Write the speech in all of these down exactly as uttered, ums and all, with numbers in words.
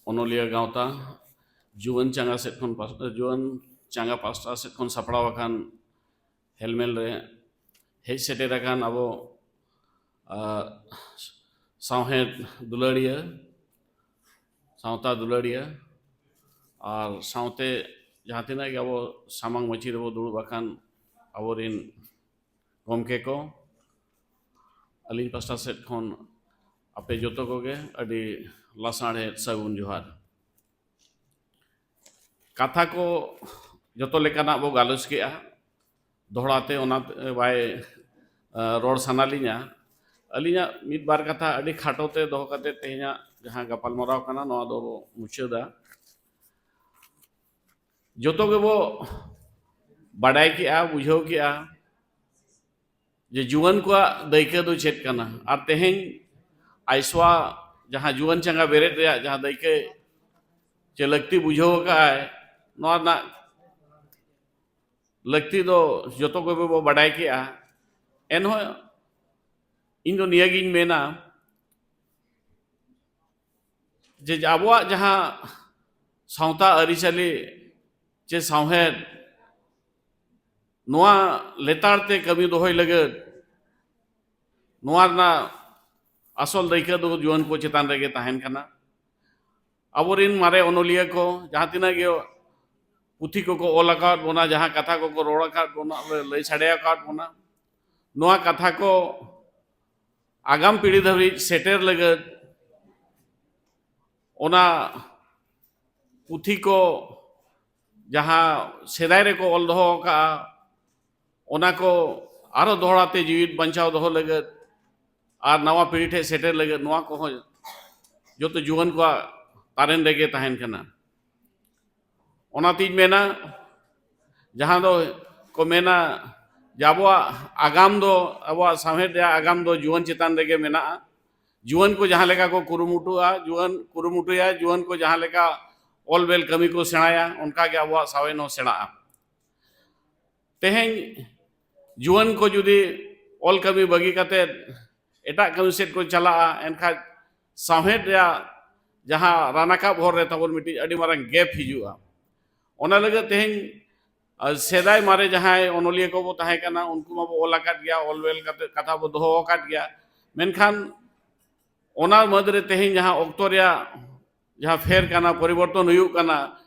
ᱚᱱᱚᱞᱤᱭᱟᱹ ᱜᱟᱶᱛᱟ ᱡᱩᱣᱟᱹᱱ ᱪᱟᱸᱜᱟ ᱥᱮᱫ ᱠᱷᱚᱱ ᱯᱟᱥ-, ᱡᱩᱣᱟᱹᱱ ᱪᱟᱸᱜᱟ ᱯᱟᱥᱴᱟ ᱥᱮᱫ ᱠᱷᱚᱱ ᱥᱟᱯᱲᱟᱣ ᱟᱠᱟᱱ ᱦᱮᱞᱢᱮᱞ ᱨᱮ ᱦᱮᱡ ᱥᱮᱴᱮᱨ ᱟᱠᱟᱱ ᱟᱵᱚ, ᱟᱨ, ᱥᱟᱶᱦᱮᱫ ᱫᱩᱞᱟᱹᱲᱤᱭᱟᱹ, ᱥᱟᱶᱛᱟ ᱫᱩᱞᱟᱹᱲᱤᱭᱟᱹ, ᱟᱨ ᱥᱟᱶᱛᱮ ᱡᱟᱦᱟᱸ ᱛᱤᱱᱟᱹᱜ ᱜᱮ ᱟᱵᱚ ᱥᱟᱢᱟᱝ ᱢᱟᱹᱪᱤ ᱨᱮᱵᱚ ᱫᱩᱲᱩᱵ ᱟᱠᱟᱱ ᱟᱵᱚᱨᱤᱱ ᱜᱚᱢᱠᱮ ᱠᱚ, ᱟᱹᱞᱤᱧ ᱯᱟᱥᱴᱟ ᱥᱮᱫ ᱠᱷᱚᱱ ᱟᱯᱮ ᱡᱚᱛᱚ ᱠᱚᱜᱮ ᱟᱹᱰᱤ ᱞᱟᱥᱟᱲᱦᱮᱫ ᱥᱟᱹᱜᱩᱱ ᱡᱚᱦᱟᱨ᱾ ᱠᱟᱛᱷᱟ ᱠᱚ ᱡᱚᱛᱚ ᱞᱮᱠᱟᱱᱟᱜ ᱵᱚ ᱜᱟᱞᱚᱪ ᱠᱮᱜᱼᱟ, ᱫᱚᱦᱲᱟ ᱛᱮ ᱚᱱᱟ ᱵᱟᱭ, ᱮ, ᱨᱚᱲ ᱥᱟᱱᱟ ᱞᱤᱧᱟ᱾ ᱟᱹᱞᱤᱧᱟᱜ ᱢᱤᱫ ᱵᱟᱨ ᱠᱟᱛᱷᱟ ᱟᱹᱰᱤ ᱠᱷᱟᱴᱚ ᱛᱮ ᱫᱚᱦᱚ ᱠᱟᱛᱮ ᱛᱮᱦᱮᱧᱟᱜ ᱡᱟᱦᱟᱸ ᱜᱟᱯᱟᱞᱢᱟᱨᱟᱣ ᱠᱟᱱᱟ, ᱱᱚᱣᱟ ᱫᱚ ᱵᱚ ᱢᱩᱪᱟᱹᱫᱟ᱾ ᱡᱚᱛᱚ ᱜᱮᱵᱚ ᱵᱟᱰᱟᱭ ᱠᱮᱜᱼᱟ, ᱵᱩᱡᱷᱟᱹᱣ ᱠᱮᱜᱼᱟ ᱡᱮ ᱡᱩᱣᱟᱹᱱ ᱠᱚᱣᱟᱜ ᱫᱟᱹᱭᱠᱟᱹ ᱫᱚ ᱪᱮᱫ ᱠᱟᱱᱟ, ᱟᱨ ᱛᱮᱦᱮᱧ ᱟᱭᱥᱣᱟ ᱡᱟᱦᱟᱸ ᱡᱩᱣᱟᱹᱱ ᱪᱟᱸᱜᱟ ᱵᱮᱨᱮᱫ ᱨᱮᱭᱟᱜ ᱡᱟᱦᱟᱸ ᱫᱟᱹᱭᱠᱟᱹ ᱪᱮ ᱞᱟᱹᱠᱛᱤ ᱵᱩᱡᱷᱟᱹᱣ ᱟᱠᱟᱫᱼᱟᱭ, ᱱᱚᱣᱟ ᱨᱮᱱᱟᱜ ᱞᱟᱹᱠᱛᱤ ᱫᱚ ᱡᱚᱛᱚ ᱠᱚᱜᱮ ᱵᱚ ᱵᱟᱰᱟᱭ ᱠᱮᱜᱼᱟ᱾ ᱮᱱᱦᱚᱸ ᱤᱧ ᱫᱚ ᱱᱤᱭᱟᱹᱜᱤᱧ ᱢᱮᱱᱟ ᱡᱮ ᱟᱵᱚᱣᱟᱜ ᱡᱟᱦᱟᱸ ᱥᱟᱶᱛᱟ ᱟᱹᱨᱤᱪᱟᱹᱞᱤ ᱪᱮ ᱥᱟᱶᱦᱮᱫ, ᱱᱚᱣᱟ ᱞᱮᱛᱟᱲ ᱛᱮ ᱠᱟᱹᱢᱤ ᱫᱚᱦᱚᱭ ᱞᱟᱹᱜᱤᱫ ᱱᱚᱣᱟ ᱨᱮᱱᱟᱜ ᱟᱥᱚᱞ ᱫᱟᱹᱭᱠᱟᱹ ᱫᱚ ᱡᱩᱣᱟᱹᱱ ᱠᱚ ᱪᱮᱛᱟᱱ ᱨᱮᱜᱮ ᱛᱟᱦᱮᱱ ᱠᱟᱱᱟ᱾ ᱟᱵᱚᱨᱤᱱ ᱢᱟᱨᱮ ᱚᱱᱚᱞᱤᱭᱟᱹ ᱠᱚ ᱡᱟᱦᱟᱸ ᱛᱤᱱᱟᱹᱜ ᱜᱮ ᱯᱩᱛᱷᱤ ᱠᱚᱠᱚ ᱚᱞ ᱟᱠᱟᱫ ᱵᱚᱱᱟ, ᱡᱟᱦᱟᱸ ᱠᱟᱛᱷᱟ ᱠᱚᱠᱚ ᱨᱚᱲ ᱟᱠᱟᱫ ᱵᱚᱱᱟ, ᱞᱟᱹᱭ ᱥᱟᱰᱮ ᱟᱠᱟᱫ ᱵᱚᱱᱟ, ᱱᱚᱣᱟ ᱠᱟᱛᱷᱟ ᱠᱚ ᱟᱜᱟᱢ ᱯᱤᱲᱦᱤ ᱫᱷᱟᱹᱵᱤᱡ ᱥᱮᱴᱮᱨ ᱞᱟᱹᱜᱤᱫ ᱚᱱᱟ ᱯᱩᱛᱷᱤ ᱠᱚ ᱡᱟᱦᱟᱸ ᱥᱮᱫᱟᱭ ᱨᱮᱠᱚ ᱚᱞ ᱫᱚᱦᱚ ᱟᱠᱟᱫᱼᱟ, ᱚᱱᱟ ᱠᱚ ᱟᱨᱚ ᱫᱚᱦᱲᱟ ᱛᱮ ᱡᱤᱣᱤᱫ ᱵᱟᱧᱪᱟᱣ ᱫᱚᱦᱚ ᱞᱟᱹᱜᱤᱫ ᱟᱨ ᱱᱟᱣᱟ ᱯᱤᱲᱦᱤ ᱴᱷᱮᱱ ᱥᱮᱴᱮᱨ ᱞᱟᱹᱜᱤᱫ ᱱᱚᱣᱟ ᱠᱚᱦᱚᱸ ᱡᱚᱛᱚ ᱡᱩᱣᱟᱹᱱ ᱠᱚᱣᱟᱜ ᱛᱟᱨᱮᱱ ᱨᱮᱜᱮ ᱛᱟᱦᱮᱱ ᱠᱟᱱᱟ᱾ ᱚᱱᱟᱛᱤᱧ ᱢᱮᱱᱟ, ᱡᱟᱦᱟᱸ ᱫᱚ ᱠᱚ ᱢᱮᱱᱟ ᱡᱮ ᱟᱵᱚᱣᱟᱜ ᱟᱜᱟᱢ ᱫᱚ, ᱟᱵᱚᱣᱟᱜ ᱥᱟᱶᱦᱮᱫ ᱨᱮᱭᱟᱜ ᱟᱜᱟᱢ ᱫᱚ ᱡᱩᱣᱟᱹᱱ ᱪᱮᱛᱟᱱ ᱨᱮᱜᱮ ᱢᱮᱱᱟᱜᱼᱟ᱾ ᱡᱩᱣᱟᱹᱱ ᱠᱚ ᱡᱟᱦᱟᱸ ᱞᱮᱠᱟ ᱠᱚ ᱠᱩᱨᱩᱢᱩᱴᱩᱜᱼᱟ, ᱡᱩᱣᱟᱹᱱ ᱠᱩᱨᱩᱢᱩᱴᱩᱭᱟ, ᱡᱩᱣᱟᱹᱱ ᱠᱚ ᱡᱟᱦᱟᱸ ᱞᱮᱠᱟ ᱚᱞ ᱵᱮᱞ ᱠᱟᱹᱢᱤ ᱠᱚ ᱥᱮᱬᱟᱭᱟ, ᱚᱱᱠᱟ ᱜᱮ ᱟᱵᱚᱣᱟᱜ ᱥᱟᱶᱦᱮᱫ ᱦᱚᱸ ᱥᱮᱬᱟᱜᱼᱟ᱾ ᱛᱮᱦᱮᱧ ᱡᱩᱣᱟᱹᱱ ᱠᱚ ᱡᱩᱫᱤ ᱚᱞ ᱠᱟᱹᱢᱤ ᱵᱟᱹᱜᱤ ᱠᱟᱛᱮᱫ ᱮᱴᱟᱜ ᱠᱟᱹᱢᱤ ᱥᱮᱫ ᱠᱚ ᱪᱟᱞᱟᱜᱼᱟ, ᱮᱱᱠᱷᱟᱱ ᱥᱟᱶᱦᱮᱫ ᱨᱮᱭᱟᱜ ᱡᱟᱦᱟᱸ ᱨᱟᱱᱟᱠᱟᱵ ᱦᱚᱨ ᱨᱮ ᱛᱟᱵᱚᱱ ᱢᱤᱫᱴᱤᱡ ᱟᱹᱰᱤ ᱢᱟᱨᱟᱝ ᱜᱮᱯ ᱦᱤᱡᱩᱜᱼᱟ᱾ ᱚᱱᱟ ᱞᱟᱹᱜᱤᱫ ᱛᱮᱦᱮᱧ ᱥᱮᱫᱟᱭ ᱢᱟᱨᱮ ᱡᱟᱦᱟᱸᱭ ᱚᱱᱚᱞᱤᱭᱟᱹ ᱠᱚᱵᱚ ᱛᱟᱦᱮᱸ ᱠᱟᱱᱟ, ᱩᱱᱠᱩ ᱢᱟᱵᱚ ᱚᱞ ᱟᱠᱟᱫ ᱜᱮᱭᱟ, ᱚᱞ ᱵᱮᱞ ᱠᱟᱛᱮ ᱠᱟᱛᱷᱟ ᱵᱚ ᱫᱚᱦᱚ ᱟᱠᱟᱫ ᱜᱮᱭᱟ᱾ ᱢᱮᱱᱠᱷᱟᱱ ᱚᱱᱟ ᱢᱩᱫᱽᱨᱮ ᱛᱮᱦᱮᱧ ᱡᱟᱦᱟᱸ ᱚᱠᱛᱚ ᱨᱮᱭᱟᱜ ᱡᱟᱦᱟᱸ ᱯᱷᱮᱨ ᱠᱟᱱᱟ, ᱯᱚᱨᱤᱵᱚᱨᱛᱚᱱ ᱦᱩᱭᱩᱜ ᱠᱟᱱᱟ,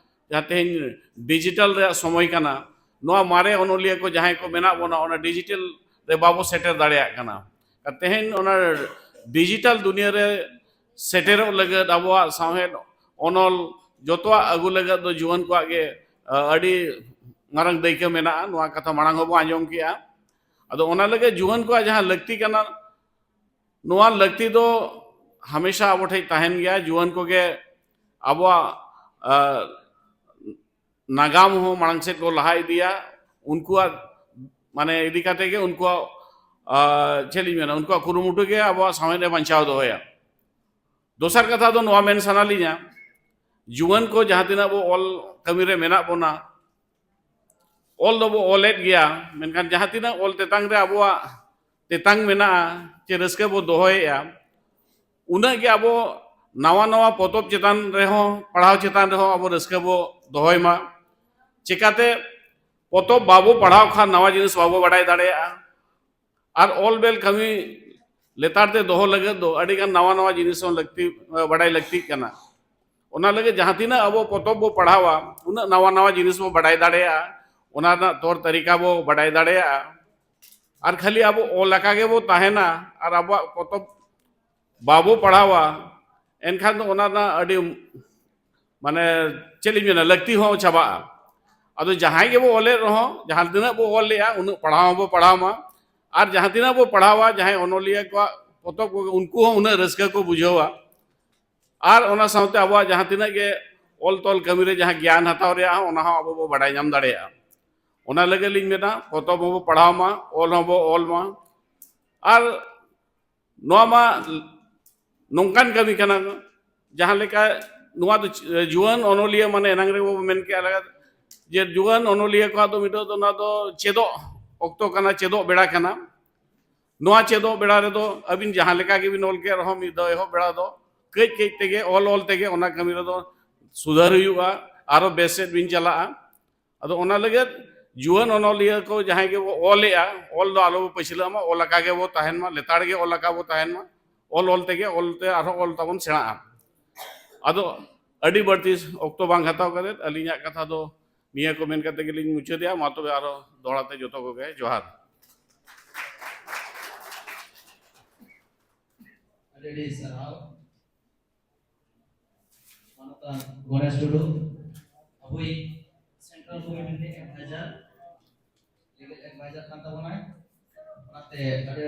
ᱡᱟᱦᱟᱸ ᱛᱮᱦᱮᱧ ᱰᱤᱡᱤᱴᱟᱞ ᱨᱮᱭᱟᱜ ᱥᱚᱢᱚᱭ ᱠᱟᱱᱟ, ᱱᱚᱣᱟ ᱢᱟᱨᱮ ᱚᱱᱚᱞᱤᱭᱟᱹ ᱠᱚ ᱡᱟᱦᱟᱸᱭ ᱠᱚ ᱢᱮᱱᱟᱜ ᱵᱚᱱᱟ, ᱚᱱᱟ ᱰᱤᱡᱤᱴᱟᱞ ᱨᱮ ᱵᱟᱵᱚ ᱥᱮᱴᱮᱨ ᱫᱟᱲᱮᱭᱟᱜ ᱠᱟᱱᱟ᱾ ᱟᱨ ᱛᱮᱦᱮᱧ ᱚᱱᱟ ᱰᱤᱡᱤᱴᱟᱞ ᱫᱩᱱᱤᱭᱟᱹ ᱨᱮ ᱥᱮᱴᱮᱨᱚᱜ ᱞᱟᱹᱜᱤᱫ ᱟᱵᱚᱣᱟᱜ ᱥᱟᱶᱦᱮᱫ, ᱚᱱᱚᱞ, ᱡᱚᱛᱚᱣᱟᱜ ᱟᱹᱜᱩ ᱞᱟᱹᱜᱤᱫ ᱫᱚ ᱡᱩᱣᱟᱹᱱ ᱠᱚᱣᱟᱜ ᱜᱮ ᱟᱹᱰᱤ ᱢᱟᱨᱟᱝ ᱫᱟᱹᱭᱠᱟᱹ ᱢᱮᱱᱟᱜᱼᱟ᱾ ᱱᱚᱣᱟ ᱠᱟᱛᱷᱟ ᱢᱟᱲᱟᱝ ᱦᱚᱸᱵᱚ ᱟᱸᱡᱚᱢ ᱠᱮᱜᱼᱟ᱾ ᱟᱫᱚ ᱚᱱᱟ ᱞᱟᱹᱜᱤᱫ ᱡᱩᱣᱟᱹᱱ ᱠᱚᱣᱟᱜ ᱡᱟᱦᱟᱸ ᱞᱟᱹᱠᱛᱤ ᱠᱟᱱᱟ, ᱱᱚᱣᱟ ᱞᱟᱹᱠᱛᱤ ᱫᱚ ᱦᱟᱢᱮᱥᱟ ᱟᱵᱚ ᱴᱷᱮᱱ ᱛᱟᱦᱮᱱ ᱜᱮᱭᱟ᱾ ᱡᱩᱣᱟᱹᱱ ᱠᱚᱜᱮ ᱟᱵᱚᱣᱟᱜ ᱱᱟᱜᱟᱢ ᱦᱚᱸ ᱢᱟᱲᱟᱝ ᱥᱮᱫ ᱠᱚ ᱞᱟᱦᱟ ᱤᱫᱤᱭᱟ᱾ ᱩᱱᱠᱩᱣᱟᱜ ᱢᱟᱱᱮ ᱤᱫᱤ ᱠᱟᱛᱮ ᱜᱮ ᱩᱱᱠᱩᱣᱟᱜ ᱪᱮᱫ ᱞᱤᱧ ᱢᱮᱱᱟ, ᱩᱱᱠᱩᱣᱟᱜ ᱠᱩᱨᱩᱢᱩᱴᱩ ᱜᱮ ᱟᱵᱚᱣᱟᱜ ᱥᱟᱶᱦᱮᱫ ᱮ ᱵᱟᱧᱪᱟᱣ ᱫᱚᱦᱚᱭᱟ᱾ ᱫᱚᱥᱟᱨ ᱠᱟᱛᱷᱟ ᱫᱚ ᱱᱚᱣᱟ ᱢᱮᱱ ᱥᱟᱱᱟ ᱞᱤᱧᱟ, ᱡᱩᱣᱟᱹᱱ ᱠᱚ ᱡᱟᱦᱟᱸ ᱛᱤᱱᱟᱹᱜ ᱵᱚ ᱚᱞ ᱠᱟᱹᱢᱤ ᱨᱮ ᱢᱮᱱᱟᱜ ᱵᱚᱱᱟ, ᱚᱞ ᱫᱚᱵᱚ ᱚᱞᱮᱫ ᱜᱮᱭᱟ, ᱢᱮᱱᱠᱷᱟᱱ ᱡᱟᱦᱟᱸ ᱛᱤᱱᱟᱹᱜ ᱚᱞ ᱛᱮᱛᱟᱝ ᱨᱮ ᱟᱵᱚᱣᱟᱜ ᱛᱮᱛᱟᱝ ᱢᱮᱱᱟᱜᱼᱟ ᱪᱮ ᱨᱟᱹᱥᱠᱟᱹ ᱵᱚ ᱫᱚᱦᱚᱭᱮᱫᱼᱟ, ᱩᱱᱟᱹᱜ ᱜᱮ ᱟᱵᱚ ᱱᱟᱣᱟ ᱱᱟᱣᱟ ᱯᱚᱛᱚᱵ ᱪᱮᱛᱟᱱ ᱨᱮᱦᱚᱸ, ᱯᱟᱲᱦᱟᱣ ᱪᱮᱛᱟᱱ ᱨᱮᱦᱚᱸ ᱟᱵᱚ ᱨᱟᱹᱥᱠᱟᱹ ᱵᱚ ᱫᱚᱦᱚᱭ ᱢᱟ᱾ ᱪᱮᱠᱟᱛᱮ? ᱯᱚᱛᱚᱵ ᱵᱟᱵᱚ ᱯᱟᱲᱦᱟᱣ ᱠᱷᱟᱱ ᱱᱟᱣᱟ ᱡᱤᱱᱤᱥ ᱵᱟᱵᱚ ᱵᱟᱰᱟᱭ ᱫᱟᱲᱮᱭᱟᱜᱼᱟ᱾ ᱟᱨ ᱚᱞ ᱵᱮᱞ ᱠᱟᱹᱢᱤ ᱞᱮᱛᱟᱲ ᱛᱮ ᱫᱚᱦᱚ ᱞᱟᱹᱜᱤᱫ ᱫᱚ ᱟᱹᱰᱤ ᱜᱟᱱ ᱱᱟᱣᱟ ᱱᱟᱣᱟ ᱡᱤᱱᱤᱥ ᱦᱚᱸ ᱞᱟᱹᱠᱛᱤ, ᱵᱟᱰᱟᱭ ᱞᱟᱹᱠᱛᱤᱜ ᱠᱟᱱᱟ᱾ ᱚᱱᱟ ᱞᱟᱹᱜᱤᱫ ᱡᱟᱦᱟᱸ ᱛᱤᱱᱟᱹᱜ ᱟᱵᱚ ᱯᱚᱛᱚᱵ ᱵᱚ ᱯᱟᱲᱦᱟᱣᱟ, ᱩᱱᱟᱹᱜ ᱱᱟᱣᱟ ᱱᱟᱣᱟ ᱡᱤᱱᱤᱥ ᱵᱚ ᱵᱟᱰᱟᱭ ᱫᱟᱲᱮᱭᱟᱜᱼᱟ, ᱚᱱᱟ ᱨᱮᱱᱟᱜ ᱛᱚᱨ ᱛᱟᱹᱨᱤᱠᱟ ᱵᱚ ᱵᱟᱰᱟᱭ ᱫᱟᱲᱮᱭᱟᱜᱼᱟ᱾ ᱟᱨ ᱠᱷᱟᱹᱞᱤ ᱟᱵᱚ ᱚᱞ ᱟᱠᱟ ᱜᱮᱵᱚ ᱛᱟᱦᱮᱱᱟ ᱟᱨ ᱟᱵᱚᱣᱟᱜ ᱯᱚᱛᱚᱵ ᱵᱟᱵᱚ ᱯᱟᱲᱦᱟᱣᱟ, ᱮᱱᱠᱷᱟᱱ ᱫᱚ ᱚᱱᱟ ᱨᱮᱱᱟᱜ ᱟᱹᱰᱤ, ᱢᱟᱱᱮ, ᱪᱮᱫ ᱞᱤᱧ ᱢᱮᱱᱟ, ᱞᱟᱹᱠᱛᱤ ᱦᱚᱸ ᱪᱟᱵᱟᱜᱼᱟ᱾ ᱟᱫᱚ ᱡᱟᱦᱟᱸᱭ ᱜᱮᱵᱚ ᱚᱞᱮᱫ ᱨᱮᱦᱚᱸ, ᱡᱟᱦᱟᱸ ᱛᱤᱱᱟᱹᱜ ᱵᱚ ᱚᱞ ᱞᱮᱜᱼᱟ, ᱩᱱᱟᱹᱜ ᱯᱟᱲᱦᱟᱣ ᱦᱚᱸᱵᱚ ᱯᱟᱲᱦᱟᱣ ᱢᱟ᱾ ᱟᱨ ᱡᱟᱦᱟᱸ ᱛᱤᱱᱟᱹᱜ ᱵᱚ ᱯᱟᱲᱦᱟᱣᱟ, ᱡᱟᱦᱟᱸᱭ ᱚᱱᱚᱞᱤᱭᱟᱹ ᱠᱚᱣᱟᱜ ᱯᱚᱛᱚᱵ ᱠᱚᱜᱮ, ᱩᱱᱠᱩ ᱦᱚᱸ ᱩᱱᱟᱹᱜ ᱨᱟᱹᱥᱠᱟᱹ ᱠᱚ ᱵᱩᱡᱷᱟᱹᱣᱟ᱾ ᱟᱨ ᱚᱱᱟ ᱥᱟᱶᱛᱮ ᱟᱵᱚᱣᱟᱜ ᱡᱟᱦᱟᱸ ᱛᱤᱱᱟᱹᱜ ᱜᱮ ᱚᱞ ᱛᱚᱞ ᱠᱟᱹᱢᱤ ᱨᱮ ᱡᱟᱦᱟᱸ ᱜᱮᱭᱟᱱ ᱦᱟᱛᱟᱣ ᱨᱮᱭᱟᱜ ᱦᱚᱸ, ᱚᱱᱟ ᱦᱚᱸ ᱟᱵᱚ ᱵᱚ ᱵᱟᱰᱟᱭ ᱧᱟᱢ ᱫᱟᱲᱮᱭᱟᱜᱼᱟ᱾ ᱚᱱᱟ ᱞᱟᱹᱜᱤᱫ ᱞᱤᱧ ᱢᱮᱱᱟ, ᱯᱚᱛᱚᱵ ᱦᱚᱸᱵᱚ ᱯᱟᱲᱦᱟᱣ ᱢᱟ, ᱚᱞ ᱦᱚᱸᱵᱚ ᱚᱞ ᱢᱟ᱾ ᱟᱨ ᱱᱚᱣᱟ ᱢᱟ ᱱᱚᱝᱠᱟᱱ ᱠᱟᱹᱢᱤ ᱠᱟᱱᱟ, ᱡᱟᱦᱟᱸ ᱞᱮᱠᱟ ᱱᱚᱣᱟ ᱫᱚ ᱡᱩᱣᱟᱹᱱ ᱚᱱᱚᱞᱤᱭᱟᱹ, ᱢᱟᱱᱮ, ᱮᱱᱟᱝ ᱨᱮᱵᱚ ᱢᱮᱱ ᱠᱮᱜᱼᱟ ᱞᱮᱠᱟ ᱡᱮ ᱡᱩᱣᱟᱹᱱ ᱚᱱᱚᱞᱤᱭᱟᱹ ᱠᱚᱣᱟᱜ ᱫᱚ ᱢᱤᱫᱴᱟᱝ ᱫᱚ ᱱᱚᱣᱟ ᱫᱚ ᱪᱮᱫᱚᱜ ᱚᱠᱛᱚ ᱠᱟᱱᱟ, ᱪᱮᱫᱚᱜ ᱵᱮᱲᱟ ᱠᱟᱱᱟ᱾ ᱱᱚᱣᱟ ᱪᱮᱫᱚᱜ ᱵᱮᱲᱟ ᱨᱮᱫᱚ ᱟᱹᱵᱤᱱ ᱡᱟᱦᱟᱸ ᱞᱮᱠᱟ ᱜᱮᱵᱤᱱ ᱚᱞ ᱠᱮᱫ ᱨᱮᱦᱚᱸ, ᱢᱤᱫ ᱫᱷᱟᱣ ᱮᱦᱚᱵ ᱵᱮᱲᱟ ᱫᱚ ᱠᱟᱹᱡ ᱠᱟᱹᱡ ᱛᱮᱜᱮ, ᱚᱞ ᱚᱞ ᱛᱮᱜᱮ ᱚᱱᱟ ᱠᱟᱹᱢᱤ ᱨᱮᱫᱚ ᱥᱩᱫᱷᱟᱹᱨ ᱦᱩᱭᱩᱜᱼᱟ, ᱟᱨᱚ ᱵᱮᱥ ᱥᱮᱫ ᱵᱤᱱ ᱪᱟᱞᱟᱜᱼᱟ᱾ ᱟᱫᱚ ᱚᱱᱟ ᱞᱟᱹᱜᱤᱫ ᱡᱩᱣᱟᱹᱱ ᱚᱱᱚᱞᱤᱭᱟᱹ ᱠᱚ ᱡᱟᱦᱟᱸᱭ ᱜᱮᱵᱚ ᱚᱞᱮᱜᱼᱟ, ᱚᱞ ᱫᱚ ᱟᱞᱚ ᱵᱚ ᱯᱟᱹᱪᱷᱞᱟᱹᱜ ᱢᱟ, ᱚᱞ ᱟᱠᱟ ᱜᱮᱵᱚ ᱛᱟᱦᱮᱱ ᱢᱟ, ᱞᱮᱛᱟᱲ ᱜᱮ ᱚᱞ ᱟᱠᱟ ᱵᱚ ᱛᱟᱦᱮᱱ ᱢᱟ, ᱚᱞ ᱚᱞ ᱛᱮᱜᱮ ᱚᱞ ᱛᱮ ᱟᱨᱦᱚᱸ ᱚᱞ ᱛᱟᱵᱚᱱ ᱥᱮᱬᱟᱜᱼᱟ᱾ ᱟᱫᱚ ᱟᱹᱰᱤ ᱵᱟᱹᱲᱛᱤ ᱚᱠᱛᱚ ᱵᱟᱝ ᱦᱟᱛᱟᱣ ᱠᱟᱛᱮ ᱟᱹᱞᱤᱧᱟᱜ ᱠᱟᱛᱷᱟ ᱫᱚ ᱱᱤᱭᱟᱹ ᱠᱚ ᱢᱮᱱ ᱠᱟᱛᱮ ᱜᱮᱞᱤᱧ ᱢᱩᱪᱟᱹᱫᱮᱜᱼᱟ᱾ ᱢᱟ ᱛᱚᱵᱮ ᱟᱨᱦᱚᱸ ᱫᱚᱦᱲᱟ ᱛᱮ ᱡᱚᱛᱚ ᱠᱚᱜᱮ ᱡᱚᱦᱟᱨ᱾ ᱟᱹᱰᱤ ᱟᱹᱰᱤ ᱥᱟᱨᱦᱟᱣ᱾ ᱢᱟᱱᱚᱛᱟᱱ ᱜᱚᱬᱮᱥ ᱴᱩᱰᱩ, ᱟᱵᱚᱭᱤᱡ central committee ᱨᱤᱱᱤᱡ advisor, legal advisor ᱠᱟᱱ ᱛᱟᱵᱚᱱᱟᱭ᱾ ᱚᱱᱟᱛᱮ ᱟᱹᱰᱤ